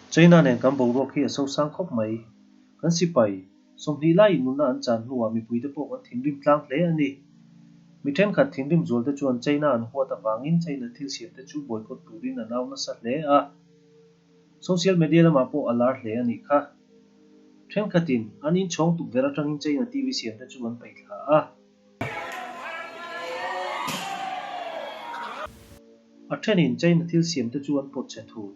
China nen kan boruak hi a sosang khawp mai. Kan sipai, 20 laiin nunna an chan hnuah mipuite pawh kan thinrim tlang hle a ni. Mi thenkhat thinrim zualte chuan China an huat avangin China thil siamte chu boycott turin an au nasa hle a. Social media lamah pawh a lar hle a nih kha. Thenkhatin an inchhawng tukverh atangin China TV siamte chu an paihthla a. A thenin China thil siamte chu an pawt chhe thul.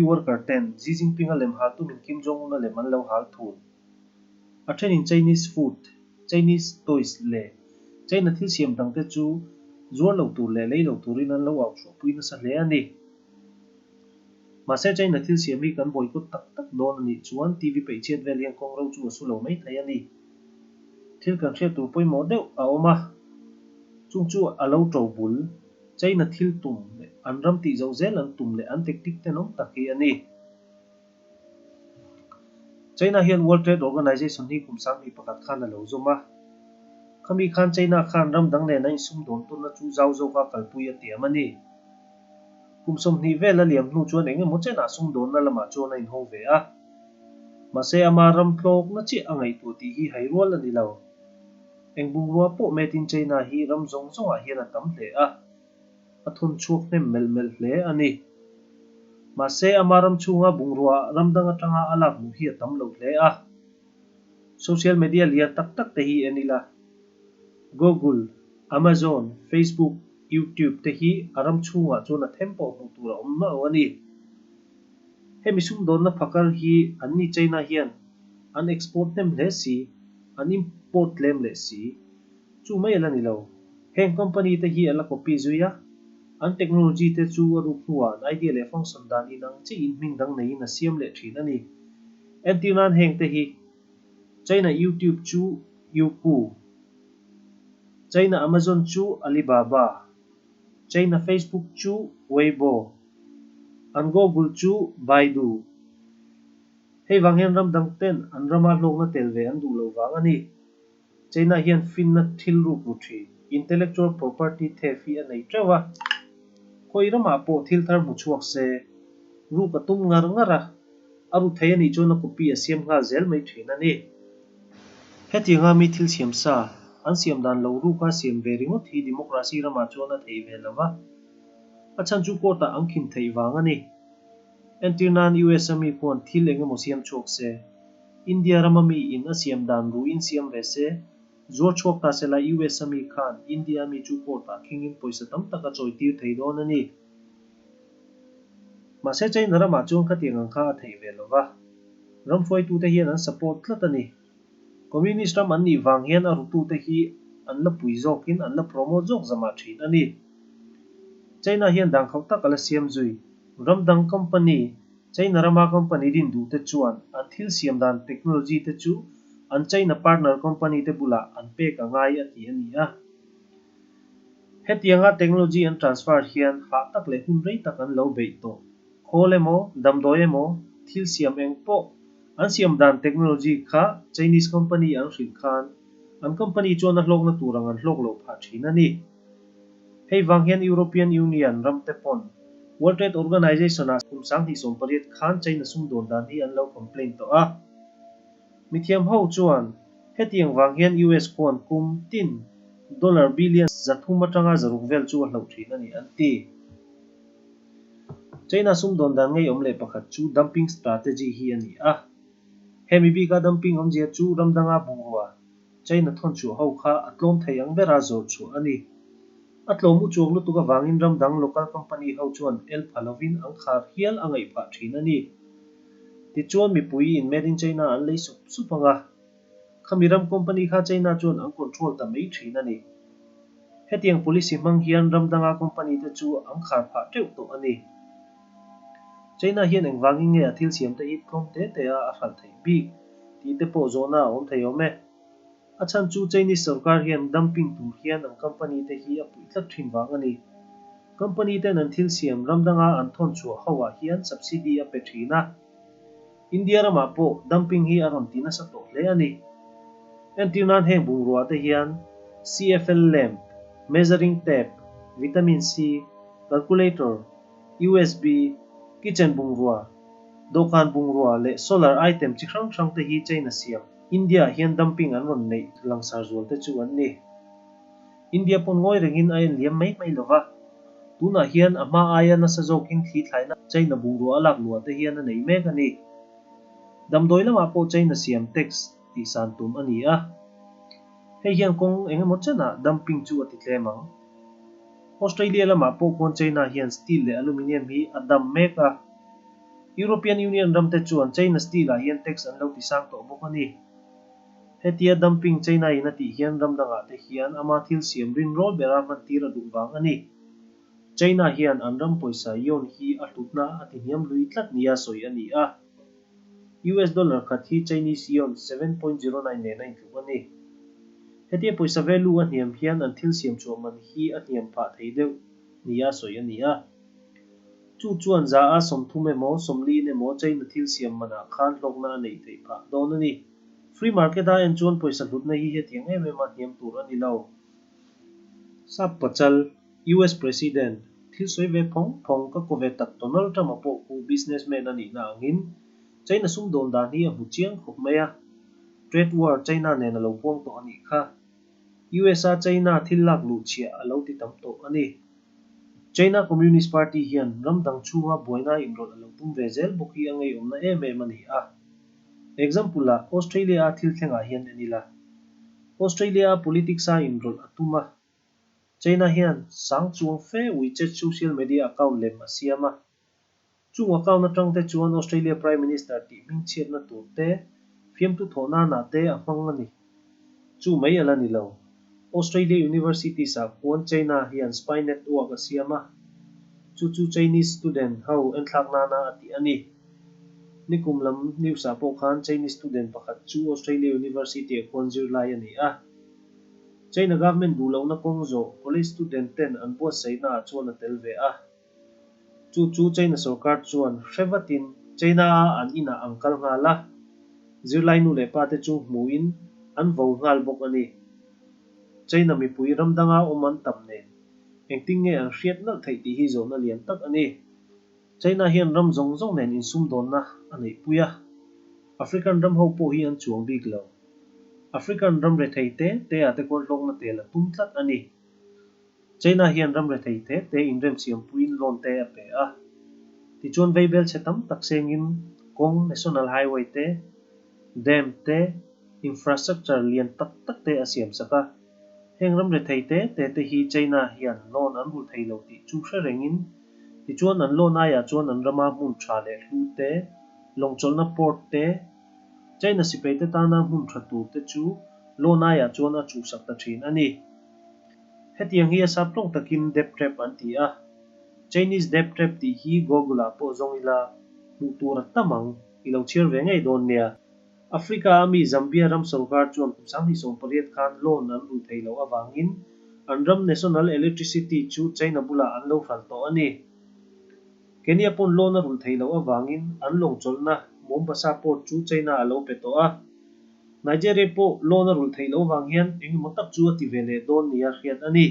Worker ten Xi Jinping-a lem hal tumin Kim Jong-un-a lem an lo hal thul. A thenin Chinese food, Chinese toys leh China thil siam dangte chu zuar lo tur leh lei lo turin an lo au chhuahpui nasa hle a ni. Mahse China thil siam hi kan boycott tak tak dawn a nih chuan TV peih chhiat vel hian kawng ro chu a su lo mai thei a ni. Thil kan hriat tur pawimawh deuh a awm a, chung chu a lo to bul, China thil tum leh an ram tih zoh zel an tum leh an tactic tenawm tak hi a ni. China hian World Trade Organization hi kum 2001 khan a lo zawm a. Khami khan China khan ram dang nen a insum dawn tawnna chu zau zawka kalpui a tiam a ni. Kum 20 vel a liam hnu chuan eng emaw chenah sumdawnna lamah chuan a inhawng ve a. Mahse ama ram tlawkna chiah a ngaihtuah tih hi hai rual a ni lo. Eng bungrua pawh Made in China hi ram zawng zawngah hian a tam hle a. A thawn chhuak hnem melh melh hle a ni. Mahse ama ram chhunga bungrua ram dang atanga a lak luh hi a tam lo hle a. Social media lian tak tak te hi en ila. Google, Amazon, Facebook, YouTube te hi a ram chhungah chuan a them pawh hmuh tur a awm mauh a ni. Hemi sumdawnna phakar hi anni China hian an export hnem hle si, an import tlem leh si. Chu mai a la ni lo. Heng company te hi a la copy zui a, an technology te chu a ruk hnuah an idea leh function dan inang chiahin hming dang neiin a siam leh thin a ni. Entir nan heng te hi China YouTube chu Youku, China Amazon chu Alibaba, China Facebook chu Weibo, an Google chu Baidu. Hei vang hian ram dang ten an rama hlawkna tel ve an duh lo vang a ni. China hian finna thil ruk ru thin, intellectual property theft hi a nei teuh a. Khawi ramah pawh thil thar hmu chhuak se, ruk a tum ngar ngar a, a ru thei a nih chuan a copy a siam nghal zel mai thin a ni. Hetianga mi thil siam sa, an siam dan lo ruka siam ve ringawt hi democracy ramah chuan a thei ve lo va, a chhan chu court-ah an khin theih vang a ni. Entir nan US a mi khuan thil eng emaw siam chhuak se, India rama mi in a siam dan ruin siam ve se, zuar chhuak ta sela US a mi khan India a mi chu court-ah khingin pawisa tam tak a chawi tir thei dawn a ni. Mahse China ramah chuan khatiang ang kha a theih ve lo va, ram hruaitute hian an support tlat a ni. Communist ram an nih vang hian a rutute hi an la pui zawkin an la promote zawk zamah thin a ni. China hian dan khauh tak a la siam zui. Ram dang company, China rama company din duhte chuan an thil siam dan technology te chu an China partner company te bulah an pek a ngai a ti a ni a. Hetianga technology an transfer hian hah tak leh hun rei tak an lo beih tawh. Khawl emaw, damdawi emaw, thil siam eng pawh an siam dan technology kha Chinese company an hrilh khan an company chuan a hlawkna tur ang an hlawk loh phah thin a ni. Hei vang hian European Union ram te pawn World Trade Organization ah kum 2018 khan China sumdawn dan hi an lo complain tawh a. Mithiam ho chuan hetiang vang hian US khuan kum tin dollar billion 300 atanga 600 vel chu a hloh thin a ni an ti. China sumdawn dan ngei awm leh pakhat chu dumping strategy hi a ni a. Hemi bika dumping awmzia chu ram danga bungrua China thawn chhuah ho kha a tlawm thei ang bera zawrh chhuah a ni. A tlawm u chuang lutuk avangin ram dang local company ho chuan el pha lovin an khar hial a ngaih phah thin a ni. Tichuan mipui in Made in China an lei sup sup ang a, khami ram company kha China chuan an control ta mai thin a ni. Hetiang policy hmang hian ram danga company te chu an khar phah teuh tawh a ni. China hian engvangin nge a thil siam te hi tlawm te te a a hralh theih bik tih te pawh zawhna a awm thei awm e. A chhan chu Chinese sorkar hian dumping tur hian an company te hi a puih tlat thin vang a ni. Company ten an thil siam ram danga an thawn chhuah ho ah hian subsidy a pe thin a. India ramah pawh dumping hi a rawn ti nasa tawh hle a ni. Entir nan heng bungrua te hian CFL lamp, measuring tape, vitamin C, Calculator, USB, kitchen bungrua, dawhkan bungrua leh solar item chi hrang hrang te hi China siam India ah hian dumping an rawn neih langsar zual te chu an ni. India pawn ngawi rengin a en liam mai mai lo va, tunah hian a hma aia nasa zawkin thli thlaina China bungrua a lak luah te hian a nei mek a ni. Damdawi lamah pawh China siam tax tihsan tum a ni a, hei hian kawng eng emaw chenah dumping chu a ti tlem ang. Australia lamah pawh khuan China hian steel leh aluminium hi a dam mek a, European Union ramte chuan China steel ah hian tax an lo ti sang tawh bawk a ni. Hetia dumping China in a tih hian ram dangah te hian ama thil siam rin rawl bera hman tir a duh vang a ni. China hian an ram pawisa yuan hi a hlutna a ti hniam lui tlat nia sawi a ni a. US dollar khat hi Chinese yuan 7.09 nen a intluk a ni. Hetia pawisa value a hniam hian an thil siam chhuah man hi a hniam phah thei deuh nia sawi a ni a. Chu chuan za a 30 emaw 40 emaw China thil siam manah khan hlawkna a neih theih phah dawn a ni. Free market a en chuan pawisa hlutna hi hetiang em em a hniam tur a ni lo. Sap pachal, US President, thil sawi ve phawng phawng ka kaw ve tak Donald Trump-a pawh khu businessman a nihna angin China sumdawn dan hi a hmu chiang khawp mai a. Trade war China nen a lo puang tawh a nih kha. US a China thil lak luh chhiah a lo ti tam tawh a ni. China Communist Party hian ram dang chhunga buaina inrawlh a lo tum ve zel bawk hi a ngeiawmna em em a ni a. Example ah Australia a thil thlengah hian en ila. Australia a politics a inrawlh a tum a. China hian sang chuang fe WeChat social media account lem a siam a. Chung account atang te chuan Australia Prime Minister tih hmingchhiatna tur te, fiamtu thawh nanah te a hmang a ni. Chu mai a la ni lo. Australia Universities ah khuan China hian spy network a siam a. Chu chu Chinese student ho enthlak nana a tih a ni. Nikum lam news ah pawh khan Chinese student pakhat chu Australia University ah khuan zirlai a ni a. China government duh lohna kawng zawh college student ten an buatsaihna ah chuan a tel ve a. Chu chu China sorkar chuan hre vatin China a an inah an kal nghal a, zirlai nu leh pa te chu hmuhin an vo nghal bawk a ni. China mipui ram danga awm an tam nen engtin nge an hriat nalh theih tih hi zawhna lian tak a ni. China hian ram zawng zawng nen insumdawnna a neihpui a, African ram ho pawh hi an chuang bik lo. African ram rethei te te ah te kual hlawkna tel a tum tlat a ni. China hian ram rethei te te inremsiampuiin loan te a pe a. Tichuan veibel chhe tam tak sengin kawng, national highway te, dam te, infrastructure lian tak tak te a siamsak a. Heng ram rethei te te te hi China hian loan an rulh thei lo tih chu hre rengin tichuan an loan aiah chuan an rama hmun tha leh hlu te, lawngchawlhna port te, China sipai te tana hmun tha tur te chu loan aiah chuan a chuhsak ta thin a ni. Hetiang hi a sap tawng takin debt trap an ti a, Chinese debt trap tih hi Google ah pawh zawng ila hmuh tur a tam ang, i lo chhiar ve ngei dawn nia. Africa a mi Zambia ram sorkar chuan kum 2018 khan loan an rulh thei loh avangin an ram national electricity chu China bulah an lo hralh tawh a ni. Kenya pawn loan a rulh thei loh avangin an lawngchawlhna Mombasa port chu China a lo pe tawh a. Nigeria pawh loan a rulh theih loh avang hian engemaw tak chu a ti ve leh dawn nia hriat a ni.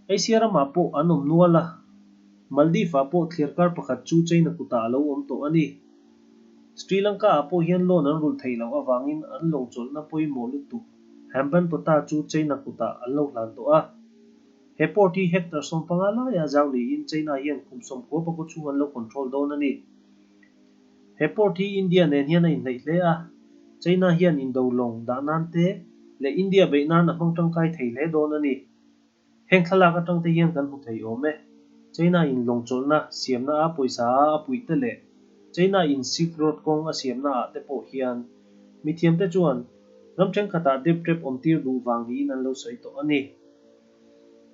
Asia ramah pawh an awm nual a, Maldives ah pawh thliarkar pakhat chu China kutah a lo awm tawh a ni. Sri Lanka ah pawh hian loan an rulh theih loh avangin an lawngchawlhna pawimawh lutuk Hambantota chu China kutah an lo hlan tawh a. He port hi hectare 15 laia zau niin China hian kum 90 pakua chhung an lo control dawn a ni. He port hi India nen hian a inhnaih hle a, China hian indo lawng dah nan te leh India beih nan a hmang tangkai thei hle dawn a ni. Heng thlalak atang te hian kan hmu thei awm e. China in lawngchawlhna siamna a pawisa a a puih te leh China in Silk Road kawng a siamna ah te pawh hian mithiam te chuan ram thenkhatah debt trap awm tir duh vang niin an lo sawi tawh a ni.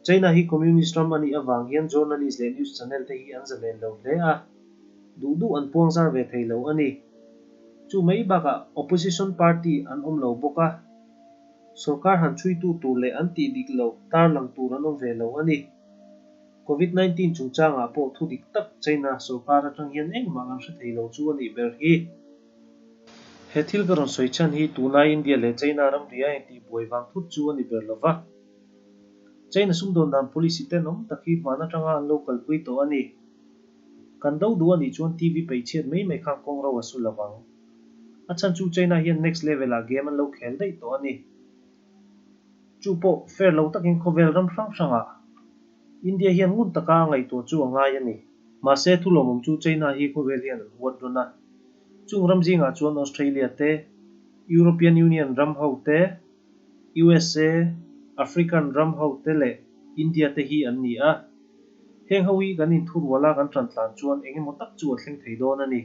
China hi Communist ram a nih avang hian journalist leh news channel te hi an zalen lo hle a, duh duh an puang zar ve thei lo a ni. Chu mai bakah opposition party an awm lo bawk a. Sorkar han chhuitu tur leh an tih dik loh tarlang tur an awm ve lo a ni. Covid 19 chungchangah pawh thu dik tak China sorkar atang hian engmah kan hre thei lo chu a nih ber hi. He thil ka rawn sawi chhan hi tunlai India leh China ramri a intih buai vang thut chu a ni ber lo va. China sumdawn dan policy tenawm tak hi hman atanga an lo kalpui tawh a ni. Kan do duh a nih chuan TV peih chhiat mai mai khan kawng ro a su lo vang. A chhan chu China hian next level ah game an lo khel daih tawh a ni. Chu pawh fair lo takin khawvel ram hrang hrangah India hian ngun taka a ngaihtuah chu a ngai a ni. Mahse thu lawmawm chu China hi khawvel hian an huat rawn a. Chung ram zingah chuan Australia te, European Union ram ho te, USA, African ram ho te leh India te hi an ni a. Heng ho hi kan inthuruala kan ṭan tlan chuan eng emaw tak chu a thleng thei dawn a ni.